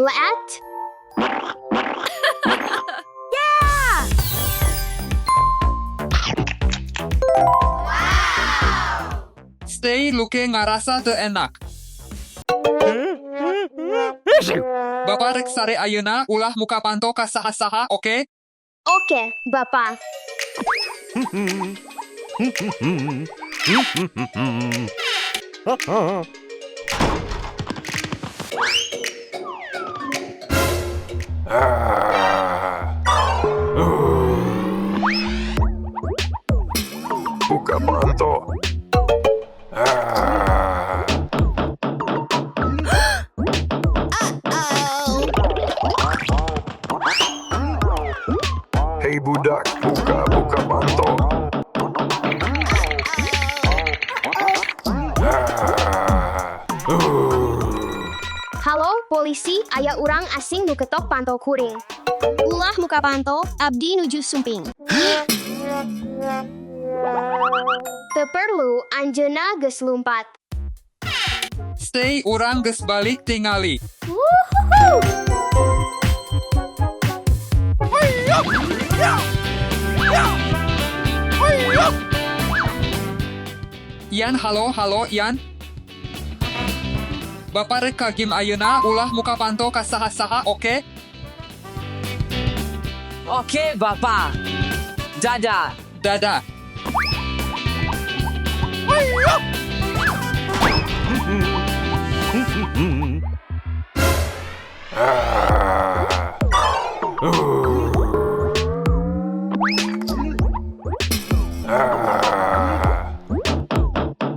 Laat. Stay luke ngarasa teu enak. Bapak rek sare ayeuna ulah muka panto ka saha-saha, oke? Oke, Bapak. Buka panto. Hei budak, buka buka panto. Halo, polisi, aya urang asing nu ketok panto kuring. Ulah muka panto, abdi nuju sumping. Teu perlu anjeunna geus lumpat. Stay urang geus balik tingali. Wuhuhu! Ian halo halo Ian. Bapak rek ka gym ayeuna ulah muka panto ka saha-saha, oke? Oke, Bapak. Dadah. Dadah.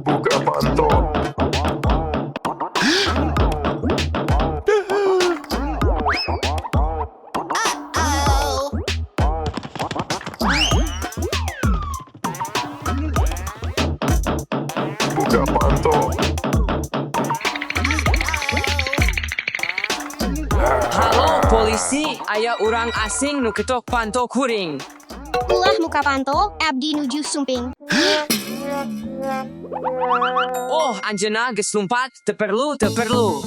Buka panto. Buka panto. Halo, polisi. Aya urang asing nu ketok panto kuring. Ulah muka panto, abdi nuju sumping. Oh, anjeunna geus lumpat, teu perlu, teu perlu.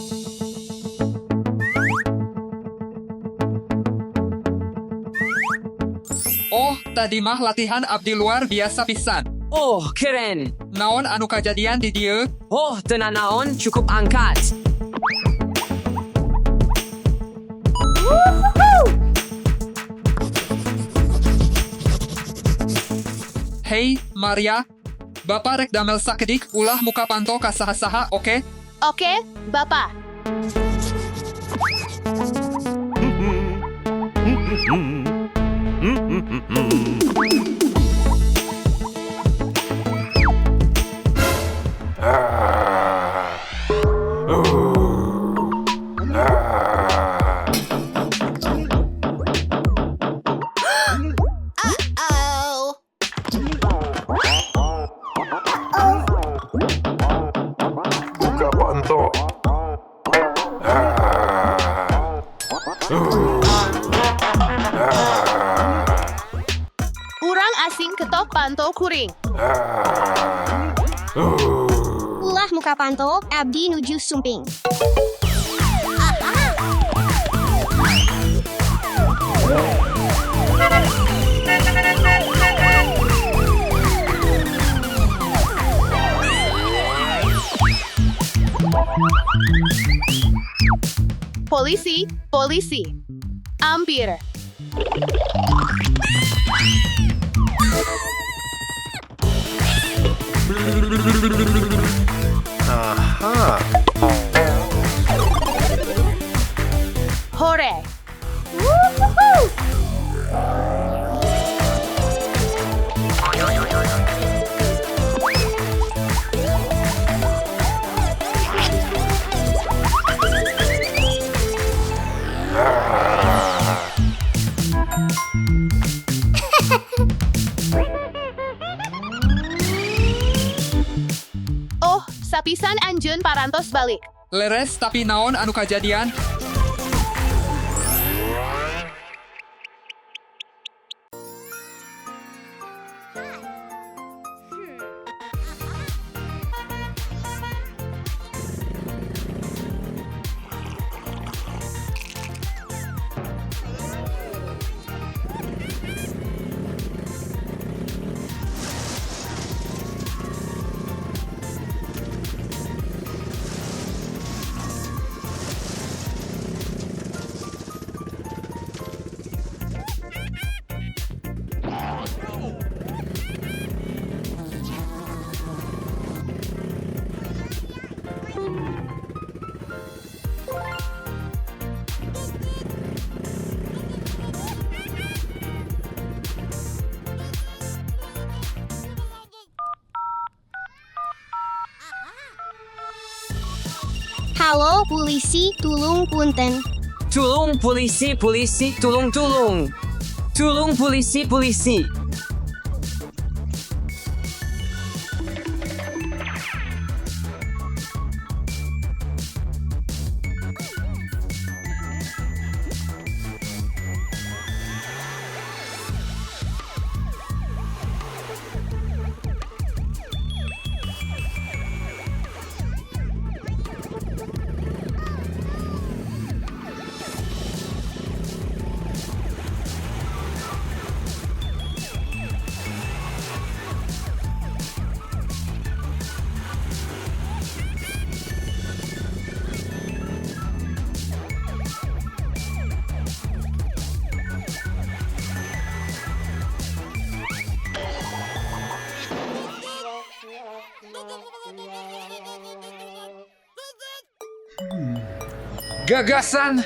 Oh, tadi mah latihan abdi luar biasa pisan. Oh, keren. Naon anu kajadian di dieu? Oh, teu nanaon, cukup angkat. Hei, Maria. Bapak rek damel sakedik ulah muka panto ka saha-saha, oke? Oke, Bapak. Buka panto. Urang asing ketok panto kuring. Ulah muka panto, abdi nuju sumping. Polisi, polisi. Ampir. Hore. Wuhuhu! Oh, sapisan anjeun parantos balik. Leres tapi naon anu kajadian? Polisi, tulung punten. Tulung polisi, polisi, tulung tulung. Tulung polisi, polisi. Gagasan!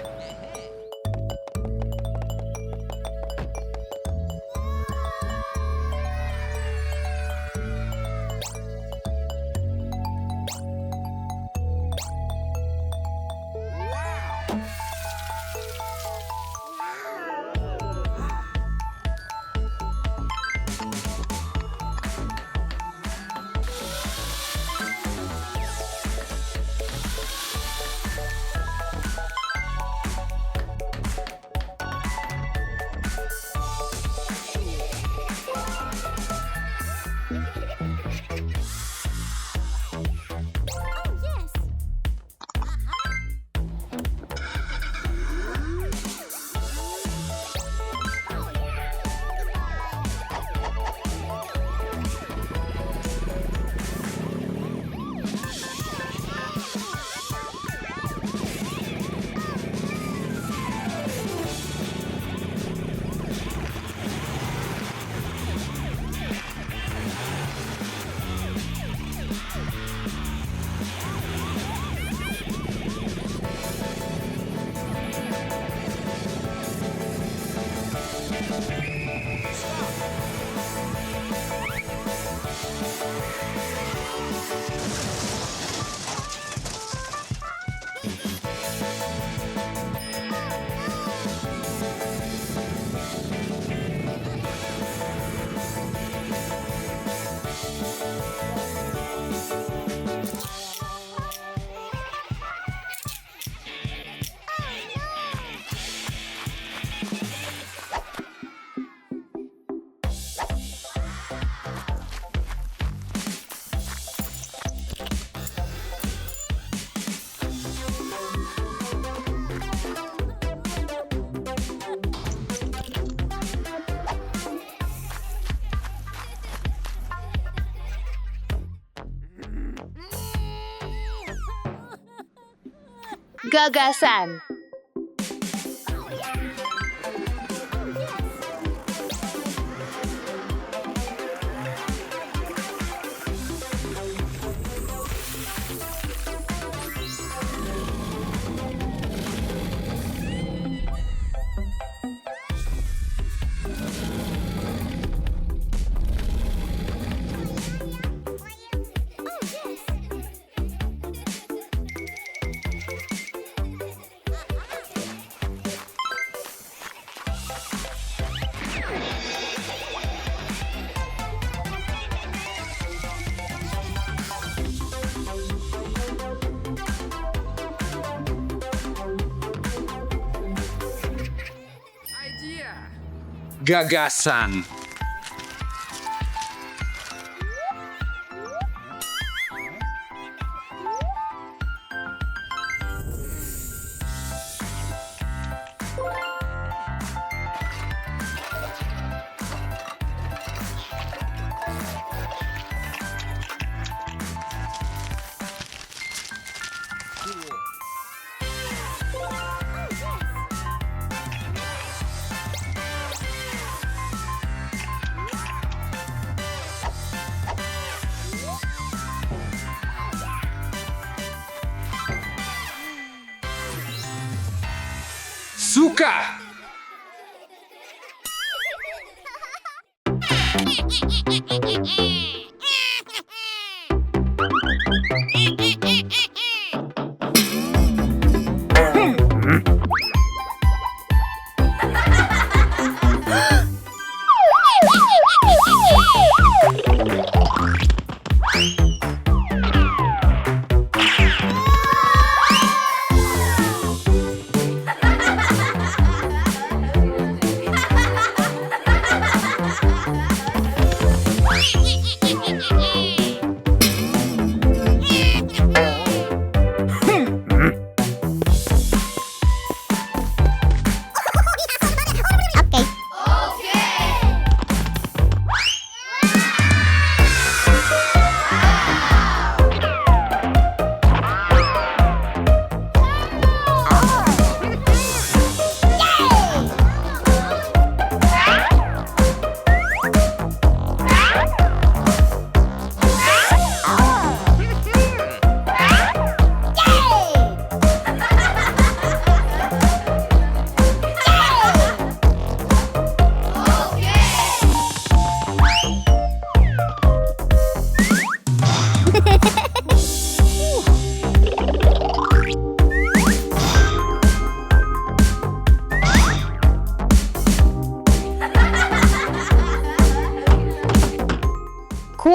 Gagasan. Gagasan. Suka.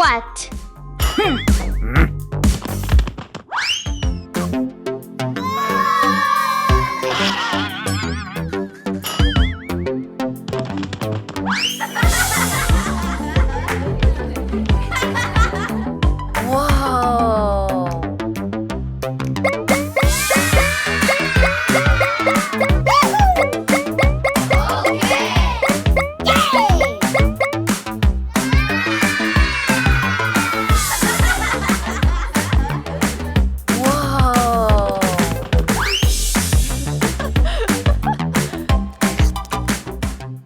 What?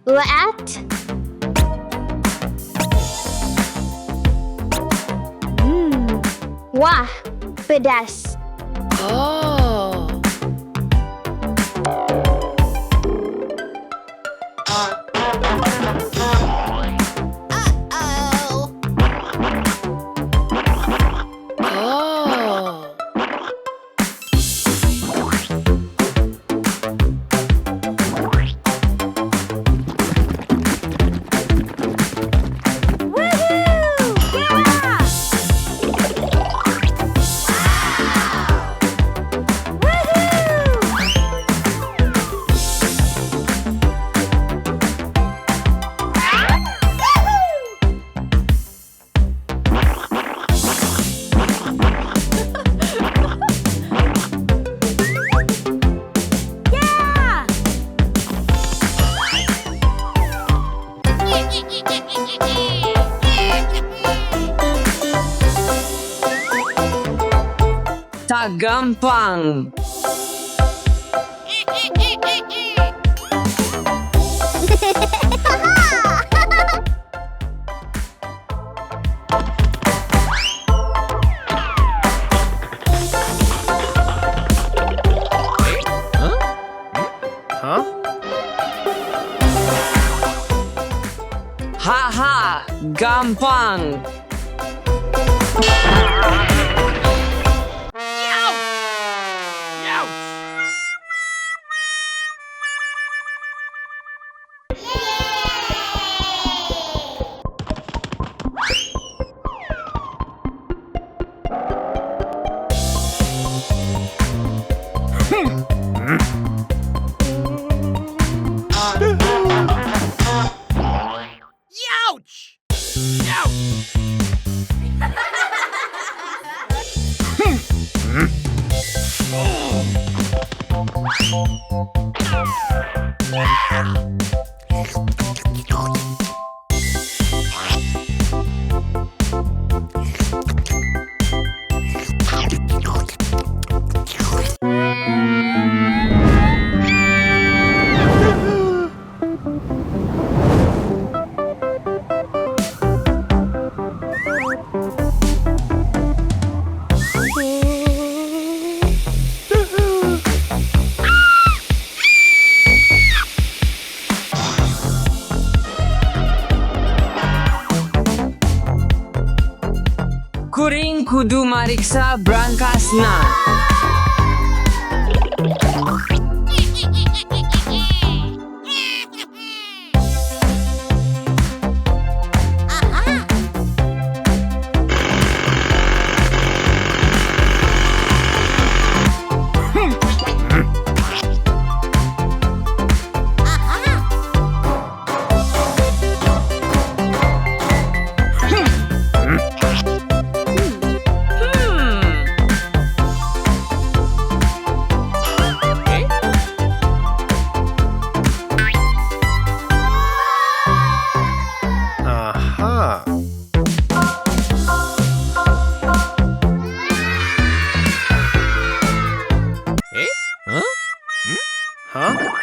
What? Wah, pedas. Tak gampang. Haha, gampang. Kuring kudu mariksa brankas na. Aha. Huh?